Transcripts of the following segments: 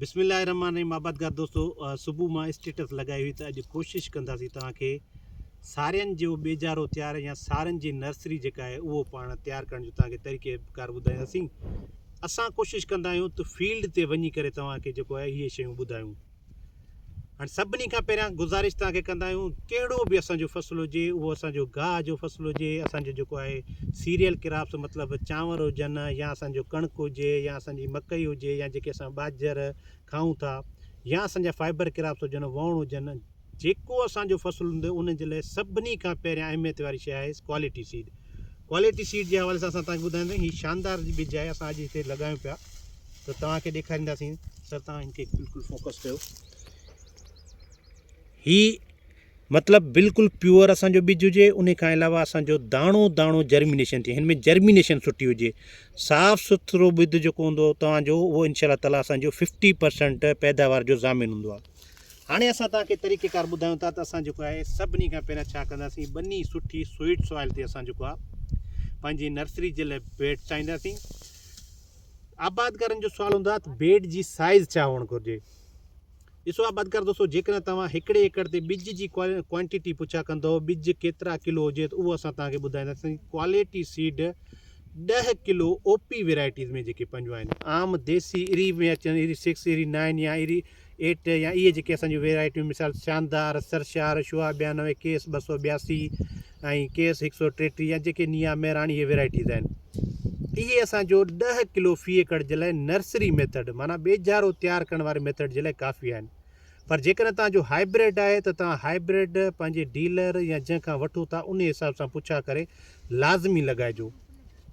بسم الله الرحمٰن الرحيم آبادگار دوستو صبح مان اسٽيٽس لڳائي هئي ته اڄ ڪوشش ڪنداسين توهان کي سارين جو ٻيجارو تيار يا سارين جي نرسري جيڪا آهي اهو پاڻ تيار ڪرڻ جو توهان کي طريقي ڪار ٻڌائينداسين اسان ڪوشش ڪندا آهيون ته فيلڊ تي وڃي ڪري توهان کي جيڪو آهي اهي شيون ٻڌايون هاڻي سڀني کان پهريان گذارش توهان کي ڪندا آهيون ڪهڙو به اسان جو فصل هجي اهو اسان جو گاهه جو فصل هجي اسان جو جيڪو آهي سيريل ڪراپس مطلب چانور هجن يا اسان جو ڪڻڪ هجي يا اسان جي مڪئي هجي يا جيڪي اسان ٻاجهر کائون ٿا يا اسان جا فائبر ڪراپس هجن ووڻ هجن جيڪو اسان جو فصل هوندو ان جي لاء سڀني کان پهريان اهميت واري شيء آهي ڪوالٽي سيڊ ڪوالٽي سيڊ جي حوالي سان اسان توهان کي ٻڌائينداسين هي شاندار ٻج آهي اسان اڄ هتي لڳايون پيا ته توهان کي ڏيکارينداسين سر توهان هن کي بلڪل فوڪس ڪيو هي مطلب بلڪل پيور اسان جو ٻج هجي ان کان علاوه اسان جو داڻو داڻو جرمينيشن ٿئي هن ۾ جرمينيشن سٺي هجي صاف سٿرو ٻج جيڪو هوندو توهان جو اهو انشاء الله تعالي اسان جو ففٽي پرسنٽ پيداوار جو ضامن هوندو آهي هاڻي اسان توهان کي طريقي ڪار ٻڌايون ٿا ته اسان جيڪو آهي سڀني کان پهريان ڇا ڪنداسين ٻني سٺي سوئيٽ سوائل تي اسان جيڪو آهي پنهنجي نرسري جي لاء بيڊ ٺاهينداسين آبادگارن جو سوال هوندو آهي ته بيڊ جي سائيز ڇا هئڻ گهرجي؟ ڏسو آبادگار دوستو جيڪڏهن توهان هڪڙي ايڪڙ تي ٻج جي ڪوانٽيٽي پڇا ڪندؤ ٻج ڪيترا ڪلو هجي ته اهو اسان توهان کي ٻڌائينداسين ڪوالٽي سيڊ ڏهه ڪلو او پي ويرائٽيز ۾ جيڪي پنجون آهن عام ديسي اري ۾ اچن اري سڪس اري نائن يا اري ايٽ يا اهي جيڪي اسان جون ويرائٽيون مثال شاندار، سرشار، شعاع 92، ڪي ايس 282 ۽ ڪي ايس 133 يا جيڪي نيا مهراڻ اهي ويرائٽيز آهن اهي اسان جو 10 ڪلو في ايڪڙ جي لاء نرسري ميٿڊ معنيٰ ٻيجارو تيار ڪرڻ واري ميٿڊ جي لاء ڪافي آهن پر جيڪڏهن توهان جو هائبرڊ آهي ته توهان هائبرڊ پنهنجي ڊيلر يا جنهن کان وٺو ٿا ان حساب سان پڇا ڪري لازمي لڳائجو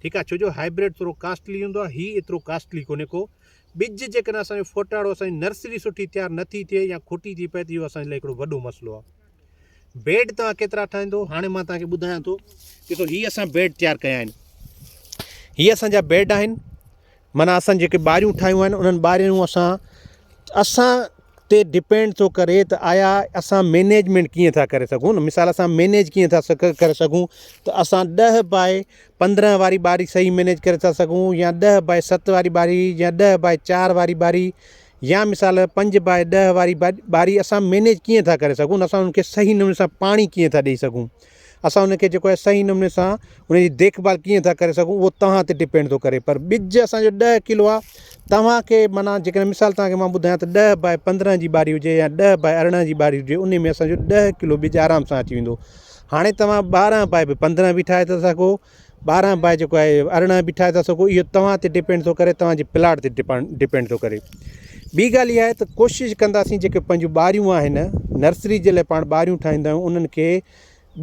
ٺيڪ آهي ڇو جو هائبرڊ ٿورو ڪاسٽلي هوندو آهي هي ايترو ڪاسٽلي ڪونهي ڪو ٻج جيڪڏهن اسان جو ڦوٽاڙو اسان جي نرسري سٺي تيار نه ٿي ٿئي يا کوٽي ٿي پئي ته اهو اسان جي لاء هڪڙو وڏو مسئلو آهي. بيڊ توهان ڪيترا ٺاهيندو هاڻي مان توهان کي ٻڌايان ٿو ڏسو هي اسان بيڊ تيار ڪيا آهن هي اسان جا بيڊ آهن معنيٰ اسان جيڪي ٻاريون ٺاهيون آهن انهن ٻاريون اسان اسان تي ڊپينڊ ٿو ڪري ته آيا اسان مينيجمينٽ ڪيئن ٿا ڪري سگهون نه مثال اسان مينيج ڪيئن ٿا ڪري سگهون ته اسان ڏهه باء 15 واري ٻاري صحيح مينيج ڪري ٿا سگهون يا ڏهه باء ست واري ٻاري يا ڏهه باء چار واري ٻاري يا مثال پنج باء ڏهه واري ٻاري اسان مينيج ڪيئن ٿا ڪري سگهون اسان ان کي صحيح نموني سان پاڻي ڪيئن ٿا ڏئي سگهون اسان ان کي جيڪو آهي صحيح نموني سان ان جي ديک ڀال ڪيئن ٿا ڪري سگهون اهو توهان تي ڊپينڊ ٿو ڪري پر ٻج اسان جو ڏهه ڪلو آهي توهان کي معنيٰ جيڪڏهن مثال توهان کي مان ٻڌايان ته ڏهه باء 15 جي ٻاري هجي يا ڏهه باء 18 جي ٻاري هجي ان ۾ اسان جو ڏهه ڪلو ٻج آرام سان اچي ويندو هاڻي توهان 12 باء به 15 به ٺاهي ٿا سگهو 12 باء جيڪو آهي 18 به ٺاهي ٿا سگهو اهو توهان تي ڊپينڊ ٿو ڪري توهان جي پلاٽ تي ڊپينڊ ٿو ڪري ٻي ڳالهه اها آهي ته ڪوشش ڪنداسين جيڪي پنهنجون ٻاريون آهن نرسري جي لاء پاڻ ٻاريون ٺاهيندا آهيون انهن کي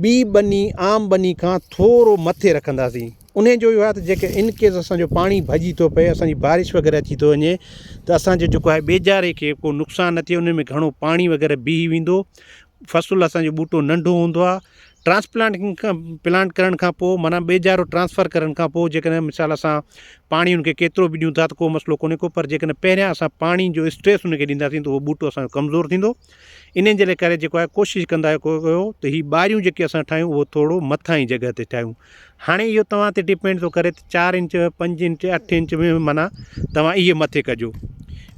ٻي ٻني عام ٻني کان ٿورو مٿي رکنداسين انهي جو اهو آهي ته جيڪي ان ڪيس اسان جو پاڻي ڀڄي ٿو پئي اسان جي بارش وغيره اچي ٿو وڃي ته اسان جو جيڪو آهي ٻيجاري کي ڪو نقصان نه ٿئي ان ۾ گهڻو پاڻي وغيره بيهي ويندو فصل اسان جو ٻوٽو ننڍو هوندو آهي ٽرانسپلانٽ کان پلانٽ ڪرڻ کان پوء معنيٰ ٻيجارو ٽرانسفر ڪرڻ کان پوء جيڪڏهن مثال اسان پاڻي ان کي ڪيترو به ڏيون ٿا ته ڪو مسئلو ڪونهي ڪو پر جيڪڏهن پهريان اسان پاڻي جو اسٽريس ان کي ڏينداسين ته اهو ٻوٽو اسان جو ڪمزور ٿيندو انهن جي لاء ڪري جيڪو آهي ڪوشش ڪندا ڪيو ته هي ٻاريون جيڪي اسان ٺاهيون اهو ٿورو مٿاهين جڳهه تي ٺاهيون هاڻي اهو توهان تي ڊپينڊ ٿو ڪري ته چار انچ پنج انچ اٺ انچ ۾ معنيٰ توهان اهي مٿي ڪجو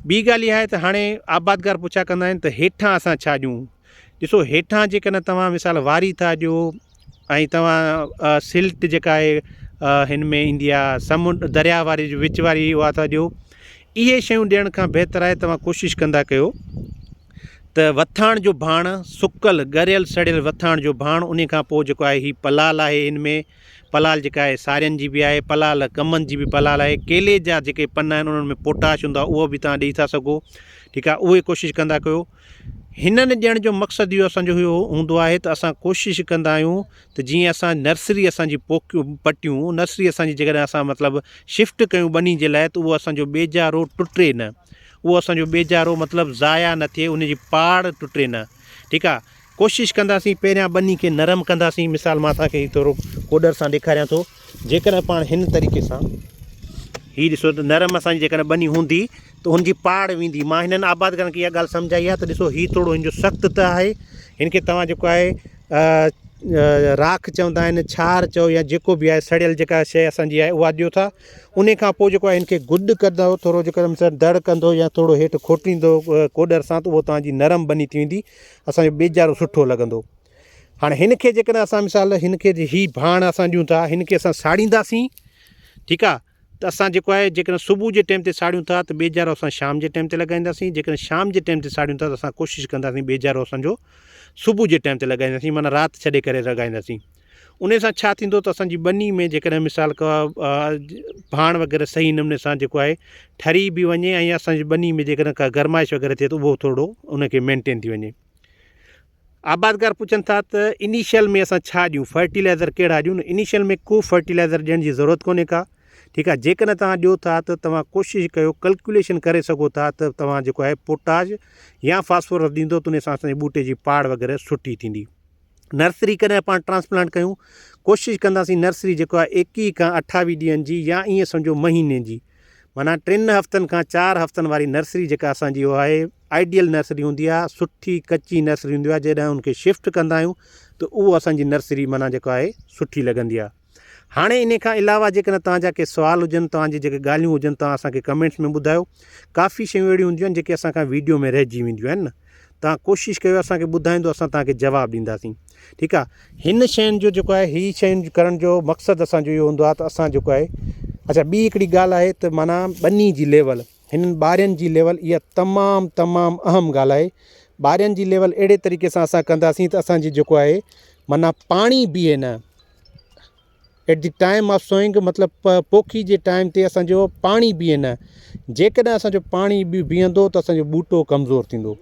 ٻي ڳالهه اها آهي ته هاڻي آبادگار پڇا ڪندا آهن ته هيٺان اسان ڇا ڏيون ڏسو هيٺان جيڪڏهن توهان مثال واري ٿا ڏيو ۽ توهان سلٽ جيڪا آهي هن ۾ ايندي آهي سمنڊ درياء واري جو وچ واري اها ٿا ڏيو اهي شيون ڏيڻ کان بهتر آهي توهان ڪوشش ڪندا ڪيو ته وٿاڻ جو ڀاڻ سڪل ڳريل سڙيل وٿاڻ جو ڀاڻ ان کان پوء جيڪو آهي هي پلال آهي هن ۾ پلال جيڪا آهي سارين جي به آهي پلال ڪمند جي به پلال آهي ڪيلي جا جيڪي پن آهن انهن ۾ پوٽاش هوندو آهي اهو به توهان ڏئي ٿا سگهو ٺيڪ آهي اهي ڪوشش ڪندا ڪيو هنن ڏيڻ جو مقصد اهو اسان جو اهو هوندو آهي ته اسان ڪوشش ڪندا آهيون ته جيئن اسان نرسري اسان جي پوکيون پٽيون نرسري اسان جي جيڪڏهن اسان مطلب شفٽ ڪيون ٻني جي لاء ته اهو اسان جو ٻيجارو ٽٽي نه اهو اسان جو ٻيجارو مطلب ضايع نه ٿئي ان جي پاڙ ٽٽي نه ٺيڪ آهي ڪوشش ڪنداسين پهريان ٻني کي نرم ڪنداسين مثال مان توهان کي هي ٿورو ڪوڏر سان ڏيکاريان ٿو جيڪڏهن پاڻ هن طريقي سان هي ڏسو ته نرم اسان جي جيڪڏهن ٻني هوندي ته هن جي پاڙ ويندي مان هنن آبادگارن کي اها ڳالهه سمجهائي آهي ته ڏسو هي ٿورو هن جو سخت ته آهي هن کي توهان جيڪو آهي راک چوندا آهن ڇار چئو يا جيڪو به آهي سڙيل جيڪا شيء اسان جي آهي اها ڏيو ٿا ان کان پوء جيڪو آهي ان کي گڏ ڪندو ٿورو جيڪو مثال دڙ ڪندو يا ٿورو هيٺ کوٽيندو ڪوڏر سان ته اهو توهان جي نرم ٻني ٿي ويندي اسان جو ٻيجارو سٺو لڳندو هاڻي هن کي جيڪڏهن اسان مثال هن کي هي ڀاڻ اسان ڏيون ٿا هن کي اسان ساڙينداسين ٺيڪ آ ته اسان جيڪو آهي جيڪڏهن صبح جي ٽيم تي ساڙيون ٿا ته ٻيجارو اسان شام جي ٽيم تي لڳائينداسين جيڪڏهن شام جي ٽيم تي ساڙيون ٿا ته اسان ڪوشش ڪنداسين ٻيجارو اسان جو صبح جي ٽيم تي لڳائينداسين معنيٰ رات ڇڏي ڪري لڳائينداسين ان سان ڇا ٿيندو ته اسان جي ٻني ۾ جيڪڏهن مثال ڪا ڀاڻ وغيره صحيح نموني سان جيڪو آهي ٺري به وڃي ۽ اسان جي ٻني ۾ جيڪڏهن ڪا گرمائش وغيره ٿئي ته اهو ٿورو ان کي مينٽين ٿي وڃي آبادگار پڇن ٿا ته انيشل ۾ اسان ڇا ڏيون فرٽيلائزر ڪهڙا ڏيون نه انيشل ۾ ڪو فرٽيلائزر ڏيڻ جي ضرورت ڪونهي ڪا ٺيڪ آهي جيڪڏهن توهان ڏيو ٿا ته توهان ڪوشش ڪيو ڪلڪوليشن ڪري سگهو ٿا ته توهان جيڪو آهي پوٽاش يا فاسفورس ڏيندو ته ان سان اسان جي ٻوٽي جي پاڙ وغيره سٺي ٿيندي نرسري ڪڏهن پاڻ ٽرانسپلانٽ ڪيون ڪوشش ڪنداسين نرسري جيڪو آهي ايڪيهه کان اٺاويهه ڏينهن جي يا ائين سمجهو مهيني جي معنيٰ ٽن هفتن کان چار هفتن واري نرسري جيڪا اسان جي اها آهي آئيڊيل نرسري هوندي آهي سٺي ڪچي نرسري هوندي آهي جڏهن ان کي شفٽ ڪندا آهيون ته اهو اسان جي نرسري معنيٰ جيڪو آهي سٺي لڳندي آهي هاڻي ان کان علاوه جيڪڏهن توهان جا ڪي سوال هجن توهان جي جيڪي ڳالهيون هجن توهان اسان کي ڪمينٽس ۾ ٻڌايو ڪافي شيون اهڙيون هونديون آهن جيڪي اسان کان ويڊيو ۾ رهجي وينديون آهن نه توهان ڪوشش ڪيو اسان کي ٻڌائيندو اسان توهان کي جواب ڏينداسين ٺيڪ آ هن شين جو جيڪو آهي هي شين ڪرڻ جو مقصد اسان جو اهو هوندو آهي ته اسان جيڪو آهي اچھا ٻي هڪڙي ڳالهه آهي ته معنيٰ ٻني جي ليول هنن ٻارين جي ليول اها تمام تمام اهم ڳالهه آهي ٻارين جي ليول اهڙي طريقي سان اسان ڪنداسين ته اسان جي جيڪو آهي معنيٰ پاڻي بيهي نه at the time of sowing مطلب پوکي جي ٽائيم تي اسان جو پاڻي بيهي نه جيڪڏهن اسان جو پاڻي بيهندو ته اسان جو ٻوٽو ڪمزور ٿيندو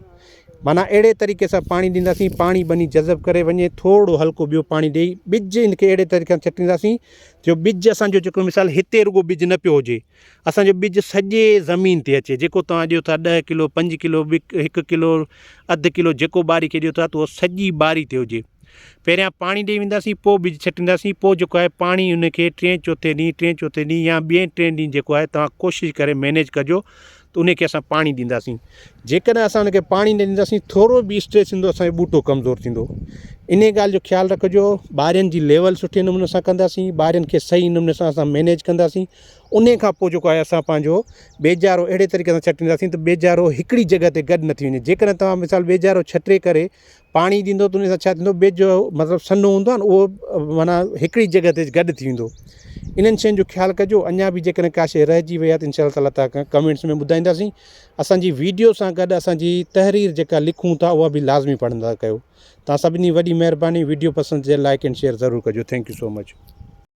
معنيٰ اهڙي طريقي سان پاڻي ڏينداسين پاڻي ٻني جذب ڪري وڃي ٿورو هلڪو ٻيو پاڻي ڏيئي ٻج ان کي اهڙي طريقي سان ڇٽينداسين جو ٻج اسان جو جيڪو مثال هتي رڳو ٻج نه پيو هجي اسان جو ٻج سڄي زمين تي اچي جيڪو توهان ڏيو ٿا ڏهه ڪلو پنج ڪلو هڪ ڪلو اڌ ڪلو جيڪو ٻاري کي ڏيو ٿا ته اهو سڄي ٻاري تي هجي پهريان پاڻي ڏئي وينداسين پوء ٻج ڇٽينداسين پوء جيڪو آهي پاڻي ان کي ٽئين چوٿين ڏينهن ٽئين چوٿين ڏينهن يا ٻئين ٽئين ڏينهن جيڪو آهي توهان ڪوشش ڪري مينيج ڪجو ته ان کي اسان پاڻي ڏينداسين جيڪڏهن اسان ان کي پاڻي نه ڏينداسين ٿورو به اسٽريس ايندو اسانجو ٻوٽو ڪمزور ٿيندو ان ڳالهه جو خيال رکجو ٻارين جي ليول سٺي نموني سان ڪنداسين ٻارين کي صحيح نموني سان اسان مينيج ڪنداسين ان کان پوء جيڪو آهي اسان پنهنجو ٻيجارو اهڙي طريقي سان ڇٽينداسين ته ٻيجارو هڪڙي جڳهه تي گڏ نه ٿي وڃي جيڪڏهن توهان مثال ٻيجارو ڇٽي ڪري پاڻي ڏيندو ته ان سان ڇا ٿيندو ٻج مطلب سنهو هوندو آهي نه اهو معنيٰ هڪڙي جڳهه تي گڏ ٿي ويندو انهن شين جو خيال ڪجو اڃا به جيڪڏهن ڪا شي رهجي وئي آهي ته انشاء الله تعالٰي توهان کي ڪمينٽس ۾ ٻڌائينداسين اسان جي ويڊيو سان گڏ اسان جي تحرير جيڪا لکون ٿا اها به لازمي پڙهندا ڪيو توهان سڀني وڏي مهرباني ويڊيو پسند ٿئي لائڪ اينڊ شيئر ضرور ڪجو thank you so much.